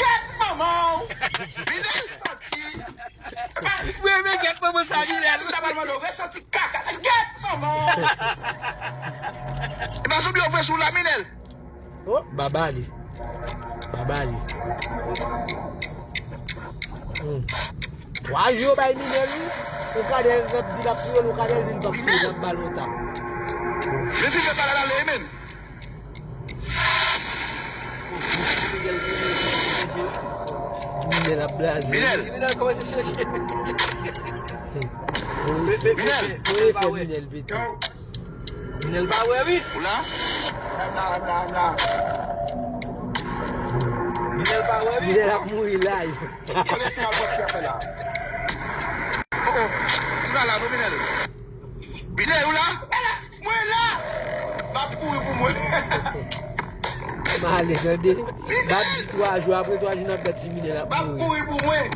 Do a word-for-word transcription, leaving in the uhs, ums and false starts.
Gèt manman w! Minèl santi. Mwen renmen gèt manman sa, Minèl. Ou ta pral mande w resanti kaka. Gèt manman w! E pa zonbi yo voye sou la, Minèl. Baba li. Baba li. Hmm. Twa jou yo bay Minèl, wi. Ou ka dèyè l ap di l ap touye l, ou ka dèyè l di l p ap touye l, l ap ba l yon tap. Men ti fè pale la, le, men. Minèl ap blaze. Minèl. Minèl kòmanse chèche. Minèl. Minèl pa wè. Minèl pete. Minèl pa wè, wi. Ou la? M la, m la, m la, m la. Minèl pa wè, wi. Minèl ap mouri live. Kote ti malpwòpte a fè la? Oh, oh. Li pa la, non, Minèl. Minèl, ou la? Mwen la! M ap kouri pou mwen. M ale, tande. M ap di twa jou, apre twa jou, n ap gad si Minèl ap mouri. M ap kouri pou mwen.